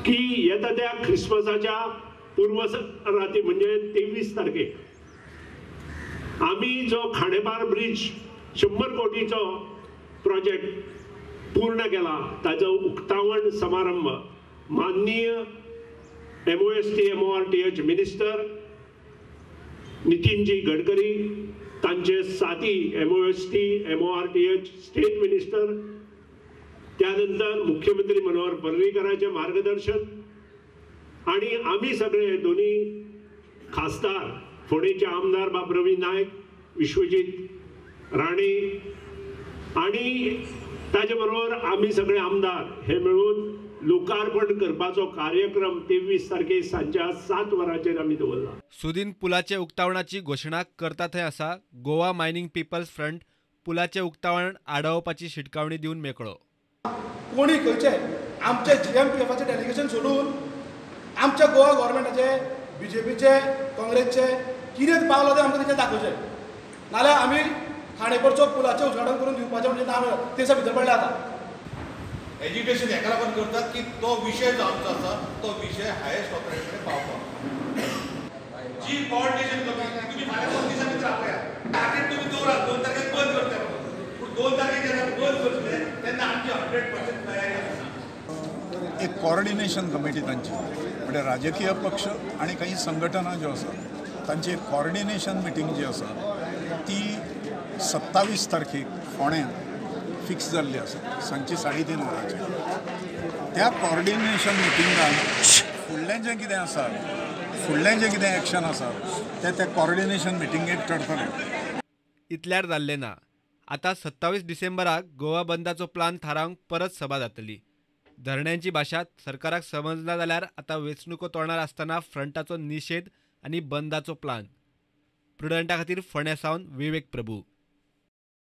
की येता त्या ख्रिसमसाच्या पूर्व राती म्हणजे 23 तारखेक आमी जो खांडेपार ब्रिज 100 कोटीचो प्रोजेक्ट पूर्ण केला ताजो उक्तावण समारंभ माननीय MOST MORTH minister Nitinji Gadkari, तांचे साथी MOST MORTH state minister, त्यानंतर मुख्यमंत्री मनोहर पर्रीकरांचे मार्गदर्शन आणि आम्ही सगळे दोन्ही खासदार, फोंडेचे आमदार बाब रवी नायक, विश्वजीत राणे आणि ताजे बरोबर आम्ही सगळे आमदार हे मिळून लोकार्पण करपाचो कार्यक्रम 23 तारखे सांजच्या 7 वरांचेर आमी दवरला. सुदीन पुलाचे उक्तावणाची घोशणा करता थंय आसा गोवा मायनिंग पिपल्स फ्रंट पुलाचे उक्तावण आडावपाची शिटकावणी दिवन मेकळो. कोणी खंयचे आमचे GMPFाचे डेलिगेशन सोडून आमच्या गोवा गव्हर्मेंटाचे, बीजेपीचे, काँग्रेसचे कितें पावला तें आमकां तेंचे दाखोवचें, नाल्यार आमी खांडेपारचो पुलाचें उद्घाटन करून दिवपाचें म्हणजे ना ते भितर पडले. आतां एज्युकेशन हेका लागून करतात की तो विशय जो आमचो आसा तो विशय हायेस्ट ऑथॉरिटी कडेन पावपाक. जी कॉर्डिनेशन कमी तुमी फाल्यां 2 दिसां भितर आपयात, टार्गेट तुमी दवरात 2 तारखेक बंद करता म्हणून, पूण 2 तारखेक जेन्ना बंद करतले तेन्ना आमची 100% तयारी आसा. एक कॉर्डिनेशन कमिटी तांची, म्हणजे राजकीय पक्ष आनी काही संघटना ज्यो आसा तांची एक कॉर्डिनेशन मिटींग जी आसा ती 27 तारखेक फोंड्यां फिक्स जाल्ली आसा सांजची 3:30 वरांचेर. त्या कॉर्डिनेशन मिटिंगान फुडलें जें कितें आसा, फुडलें जें कितें एक्शन आसा तें त्या कॉर्डिनेशन मिटिंगेक ठरतलें. इतल्यार जाल्लें ना, आतां 27 डिसेंबराक गोवा बंदाचो प्लान थारावंक परत सभा जातली. धरण्यांची भाशा सरकाराक समजना जाल्यार आतां वेंचणुको तोंडार आसतना फ्रंटाचो निशेध आनी बंदाचो प्लान. प्रुडंटा खातीर फोंड्या सावन विवेक प्रभू.